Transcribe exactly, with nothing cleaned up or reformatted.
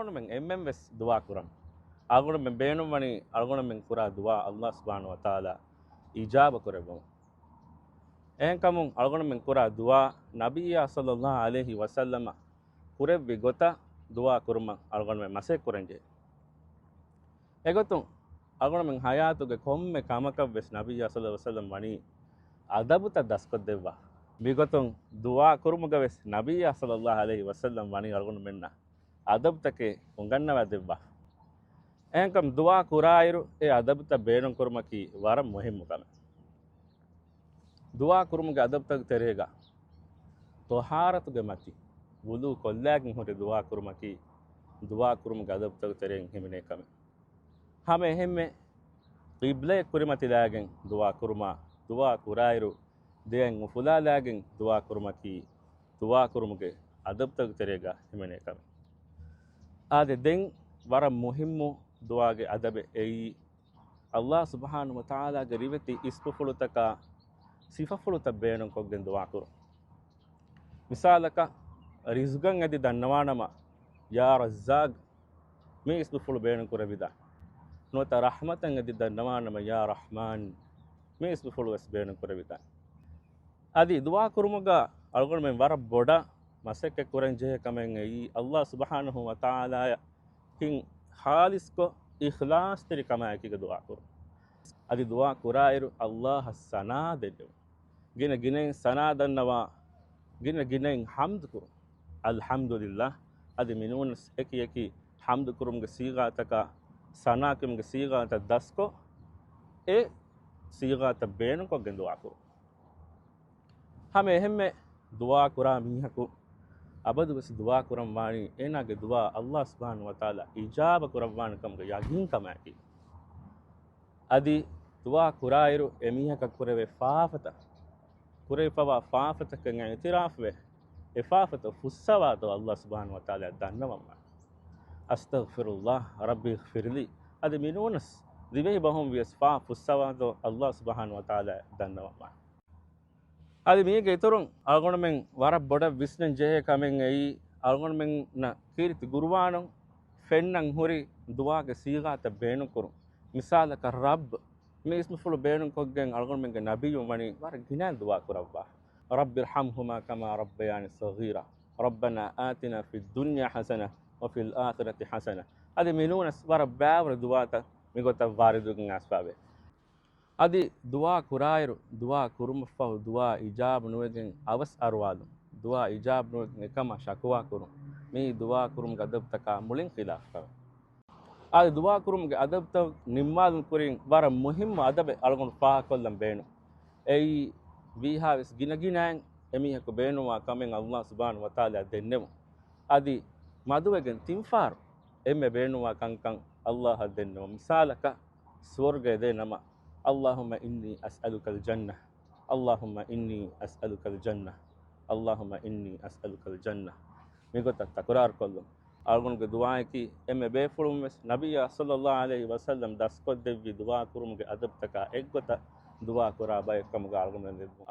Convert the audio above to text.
އަޅުގަނޑުމެން އެންމެން ވެސް ދުޢާ ކުރަން. އަޅުގަނޑުމެން ބޭނުންވަނީ އަޅުގަނޑުމެން ކުރާ ދުޢާ ﷲ ސުބްޙާނަހޫ ވަތަޢާލާ އިޖާބަ ކުރެއްވުން. އެހެންކަމުން އަޅުގަނޑުމެން ކުރާ ދުޢާ ނަބިއްޔާ ޞައްލައްލާހު ޢަލައިހި ވަސައްލަމަ ކުރެއްވި ގޮތަށް ދުޢާ ކުރުމަށް އަޅުގަނޑުމެން މަސައްކަތް ކުރަންޖެހޭ. އެގޮތުން އަޅުގަނޑުމެން ޙަޔާތުގެ ކޮންމެ ކަމަކަށް ވެސް ނަބިއްޔާ ޞައްލައްލާހު ޢަލައިހި ވަސައްލަމަ ވަނީ އަދަބުތައް ދަސްކޮށްދެއްވާ. މިގޮތުން ދުޢާ ކުރުމުގަ ވެސް ނަބިއްޔާ ޞައްލައްލާހު ޢަލައިހި ވަސައްލަމަ ވަނީ އަޅުގަނޑުމެންނަށް އަދަބުތަކެއް އުނގަންނަވާ ދެއްވާ. އެހެންކަމުން ދުޢާ ކުރާއިރު އެ އަދަބުތައް ބޭނުން ކުރުމަކީ ވަރަށް މުހިއްމު ކަމެއް. ދުޢާ ކުރުމުގެ އަދަބުތަކުގެ ތެރޭގަ ޠަހާރަތުގެ މަތި ވުޟޫ ކޮށްލާގެން ހުރެ ދުޢާ ކުރުމަކީ ދުޢާ ކުރުމުގެ އަދަބުތަކުގެ ތެރެއިން ހިމެނޭ ކަމެއް. ހަމަ އެހެންމެ ޤިބްލައަށް ކުރިމަތިލާގެން ދުޢާ ކުރުމާ، ދުޢާ ކުރާއިރު ދެއަތް އުފުލާލާގެން ދުޢާ ކުރުމަކީ ދުޢާ ކުރުމުގެ އަދަބުތަކުގެ ތެރޭގަ ހިމެނޭ ކަމެއް. އާދެ، ދެން ވަރަށް މުހިއްމު ދުޢާގެ އަދަބެއް އެއީ، ﷲ ސުބްޙާނަހޫ ވަތަޢާލާގެ ރިވެތި އިސްމުފުޅުތަކާ ސިފަފުޅުތައް ބޭނުންކޮށްގެން ދުޢާ ކުރުން. މިސާލަކަށް، ރިޒުގަށް އެދި ދަންނަވާނަމަ، ޔާ ރައްޒާގް މި އިސްމުފުޅު ބޭނުން ކުރެވިދާނެ. ނުވަތަ ރަޙްމަތަށް އެދި ދަންނަވާނަމަ، ޔާ ރަޙްމާން މި އިސްމުފުޅު ވެސް ބޭނުން ކުރެވިދާނެ. އަދި ދުޢާ ކުރުމުގަ އަޅުގަނޑުމެން ވަރަށް ބޮޑަށް މަސައްކަތް ކުރަން ޖެހޭ ކަމެއް އެއީ، ﷲ ސުބްޙާނަހޫ ވަތަޢާލާއަށް ހިތް ޚާލިޞްކޮށް، އިޚްލާޞްތެރިކަމާއެކީގަ ދުޢާ ކުރުން. އަދި ދުޢާ ކުރާއިރު ﷲ އަށް ސަނާ ދެއްވުން. ގިނަ ގިނައިން ސަނާ ދަންނަވާ، ގިނަ ގިނައިން ޙަމްދު ކުރުން. އަލްޙަމްދުލިއްލާހް. އަދި މިނޫނަސް އެކި އެކި ޙަމްދު ކުރުމުގެ ޞީޣާތަކާ، ސަނާ ކުރުމުގެ ޞީޣާތައް ދަސްކޮށް، އެ ޞީޣާތައް ބޭނުންކޮށްގެން ދުޢާ ކުރުން. ހަމަ އެހެންމެ ދުޢާ ކުރާ މީހަކު އަބަދުވެސް ދުޢާ ކުރަން ވާނީ އޭނާގެ ދުޢާ ﷲ ސުބްޙާނަހޫ ވަތަޢާލާ އިޖާބަ ކުރައްވާނެ ކަމުގެ ޔަޤީންކަމާއެކީ. އަދި ދުޢާ ކުރާއިރު އެމީހަކަށް ކުރެވޭ ފާފަތައް، ކުރެވިފަވާ ފާފަތަކަށް އިޢުތިރާފުވެ، އެ ފާފަތައް ފުއްސަވާތޯ ﷲ ސުބްޙާނަހޫ ވަތަޢާލާ ދަންނަވަންވާނެ. އަސްތަޣްފިރުﷲ ރައްބި އިޣްފިރްލީ. އަދި މިނޫނަސް ދިވެހި ބަހުން ވިޔަސް ފާ ފުއްސަވާތޯ ﷲ ސުބްޙާނަހޫ ވަތަޢާލާ ދަންނަވަންވާނެ. އަދި މީގެ އިތުރުން އަޅުގަނޑުމެން ވަރަށް ބޮޑަށް ވިސްނަން ޖެހޭ ކަމެއް އެއީ، އަޅުގަނޑުމެންނަށް ކީރިތި ޤުރުއާނުން ފެންނަން ހުރި ދުޢާގެ ޞީޣާތައް ބޭނުންކުރުން. މިސާލަކަށް ރައްބް މި އިސްމުފުޅު ބޭނުންކޮށްގެން އަޅުގަނޑުމެންގެ ނަބިއްޔުން ވަނީ ވަރަށް ގިނައިން ދުޢާ ކުރައްވާ. رب ارحمهما كما ربياني صغيرا، ربنا آتنا في الدنيا حسنة وفي الآخرة حسنة. އަދި މިނޫނަސް ވަރަށް ބައިވަރު ދުޢާތައް މިގޮތަށް ވާރިދުވެގެން އައިސްފަވޭ. އަދި ދުޢާ ކުރާއިރު، ދުޢާ ކުރުމަށްފަހު ދުޢާ އިޖާބަ ނުވެގެން އަވަސް އަރުވާލުން، ދުޢާ އިޖާބަ ނުވެގެން އެކަމާ ޝަކުވާ ކުރުން، މިއީ ދުޢާ ކުރުމުގެ އަދަބުތަކާ މުޅިން ޚިލާފު ކަމެއް. އަދި ދުޢާ ކުރުމުގެ އަދަބުތައް ނިންމާލުން ކުރިން ވަރަށް މުހިއްމު އަދަބެއް އަޅުގަނޑު ފާހަގަކޮށްލަން ބޭނުން. އެއީ ވީހާވެސް ގިނަގިނައިން އެމީހަކު ބޭނުންވާ ކަމެއް ﷲ ސުބްޙާނަހޫ ވަތަޢާލާ ދެންނެވުން. އަދި މަދުވެގެން ތިން ފަހަރު އެންމެ ބޭނުންވާ ކަންކަން ﷲ އަށް ދެންނެވުން. މިސާލަކަށް، ސުވަރުގެ ދޭ ނަމަ، اللهم إني أسألك الجنة، اللهم إني أسألك الجنة، اللهم إني أسألك الجنة. މިގޮތަށް ތަކުރާރުކޮށްލުން. އަޅުގަނޑުގެ ދުޢާއަކީ އެންމެ ބޭފުޅުން ވެސް ނަބިއްޔާ ޞައްލައްލާހު ޢަލައިހި ވަސައްލަމް ދަސްކޮށްދެއްވި ދުޢާ ކުރުމުގެ އަދަބުތަކާ އެއްގޮތަށް ދުޢާ ކުރާ ބައެއް ކަމުގަ އަޅުގަނޑުމެން ލެއްވުން.